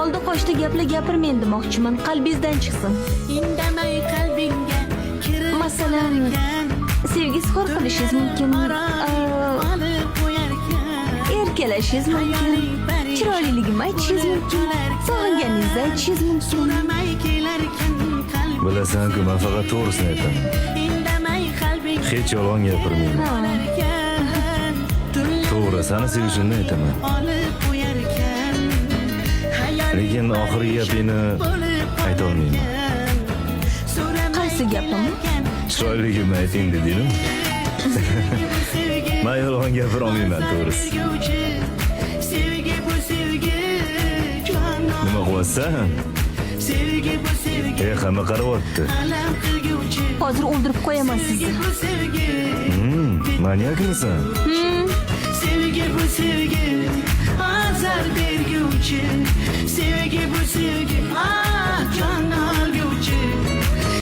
Oldi qochdi gaplar gapirmang demoqchiman, qalbingizdan chiqsin. Indamay qalbingga kirib Masalan, qolarkan. Sevgi izhor qilishingiz mumkin, Olib qo'yarkan. Erkalashingiz mumkin, chiroyliligimni aytishingiz mumkin, sog'inganingizni aytishingiz mumkin. So'ramay kelarkan qalbing. Bilasan-ku, men faqat to'g'risini aytaman. Indamay qalbing Hech yolg'on gapirmayman. qolarkan. To'g'ri, seni sevishimni aytaman. Olib qo'yarkan. Lekin oxirgi gapingni aytolmayman. Qaysi gapimni? Chiroyligimni ayting dedingmi? Men yolg'on gapira olmayman, to'g'risi. Sevgi bu sevgi jonon. Nima qilyapsan? Sevgi bu sevgi E, hamma qarayapti. Alam qilguvchi. Hozir o'ldirib qo'yaman Sevgi sizni. bu sevgi. Manyakmisan? Sevgi bu sevgi azar berguvchi. Sevgi bu sevgi.